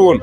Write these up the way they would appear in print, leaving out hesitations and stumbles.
woon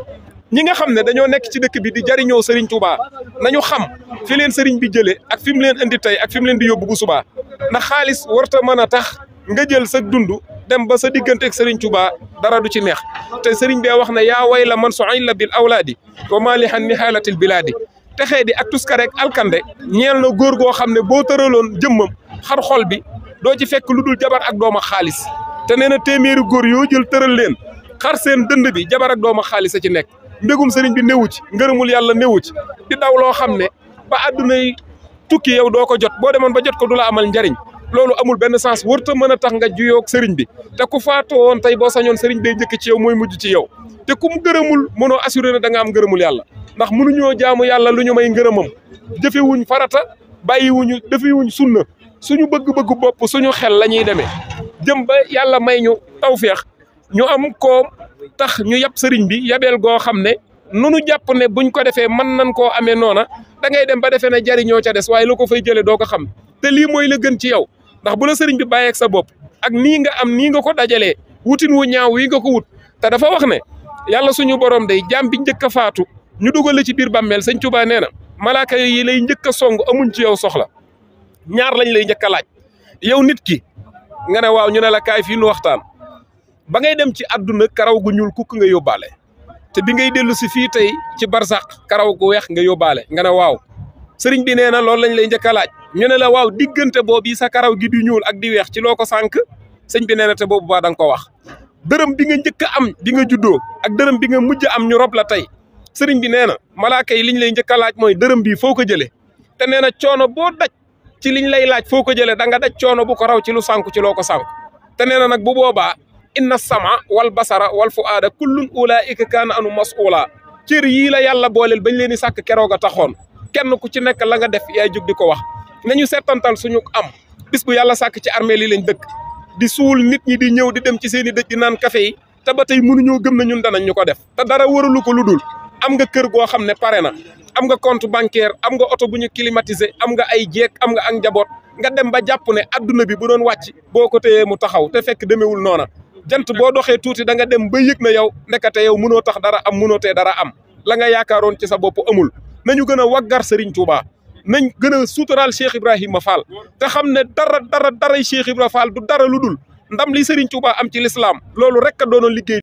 ñi nga xam ne dañoo nekk ci dëkk bi di jariñoo Serigne Touba nañu xam fi leen Serigne bi jëlee ak fi mu leen indi tey ak fi mu leen di yóbbu bu subaa ndax xaalis warta mën a tax nga jël sa dund dem ba sa diggante ak Serigne Touba dara du ci neex te Serigne bee wax ne yaa way la man su'ila bil awlaadi wa maalihan nihaalatil bilaadi texee di ak tuska rek alkande ñeel na góor goo xam ne boo tëraloon jëmmam xar xol bi doo ci fekk lu dul jabar ak doom ak xaalis te nee na téeméeri góor yoo jël tëral leen xar seen dënd bi jabar ak doom ak xaalis a ci nekk mbégum sëriñ bi newu ci ngërëmul yàlla newu ci di daw loo xam ne ba àddunay tukki yow doo ko jot boo demoon ba jot ko du la amal njariñ loolu amul benn sens warta mën a tax nga juyoog sëriñ bi te ku faatoo woon tey boo sañoon sëriñ bee njëkk ci yow mooy mujj ci yow te ku mu gërëmul mënoo assuré ne da nga am ngërëmul yàlla ndax mënuñoo jaamu yàlla lu ñu may ngërëmam jëfewuñ farata bàyyiwuñu defewuñ sunna suñu bëgg-bëgg bopp suñu xel la ñuy demee jëm ba yàlla may ñu tawféex ñu am koom tax ñu yab sëriñ bi yabeel goo xam ne nunu jàpp ne buñ ko defee mën nañ koo amee noona da ngay dem ba defee ne jariñoo ca des waaye lu ko fay jëlee doo ko xam te lii mooy la gën ci yow ndax bu la sëriñ bi bàyyeeg sa bopp ak nii nga am nii nga ko dajalee wutin wu ñaaw wi nga ko wut te dafa wax ne yàlla suñu borom day jaam bi njëkk a faatu ñu dugal la ci biir bàmmeel sëñ Tuubaa nee na malaaka yi lay njëkk a song amuñ ci yow soxla ñaar lañ lay njëkk a laaj yow nit ki nga ne waaw ñu ne la kaay fii nu waxtaan ba ngay dem ci àdduna karaw gu ñuul kukk nga yóbbaale te bi ngay dellu si fii tey ci barsàq karaw gu weex nga yóbbaale nga ne waaw sëriñ bi nee na loolu lañ lay njëkk a laaj ñu ne la waaw diggante boobu sa karaw gi di ñuul ak di weex ci loo ko sànq sëñ bi nee na te boobu baa da nga ko wax dërëm bi nga njëkk a am bi nga juddoo ak dërëm bi nga mujj am ñu rob la tey sëriñ bi nee na malaaka yi liñ lay njëkk a laaj mooy dërëm bii foo ko jëlee te nee na coono boo daj ci liñ lay laaj foo ko jëlee da nga daj coono bu ko raw ci lu sànku ci loo ko sànku te nee na nag bu boobaa inna sama wal basara wal fuaada kullun ulaika kaana anu mas'ula cër yii la yàlla booleel bañ leen di sàkk keroog a taxoon kenn ku ci nekk la nga def yaay jug di ko wax nañu seetantal suñu am bis bu yàlla sàkk ci armée li lañ dëkk di suul nit ñi di ñëw di dem ci seen i dëj di naan café yi te ba tey mënuñoo gëm na ñun danañ ñu ko def te dara waralu ko lu dul am nga kër goo xam ne pare na am nga compte bancaire am nga oto bu ñu climatisé am nga ay jeeg am nga ak njaboot nga dem ba jàpp ne adduna bi bu doon wàcc boo ko téyee mu taxaw te fekk demeewul noona jant boo doxee tuuti da nga dem ba yëg na yow nekkate yow mënoo tax dara am mënoo tee dara am la nga yaakaaroon ci sa bopp amul nañu gën a waggar Serigne Touba nañ gën a suturaal Cheikh Ibrahima Fall te xam ne daray Cheikh Ibrahima Fall du dara lu dul ndam li Serigne Touba am ci l'islam loolu rek a doonoon liggéey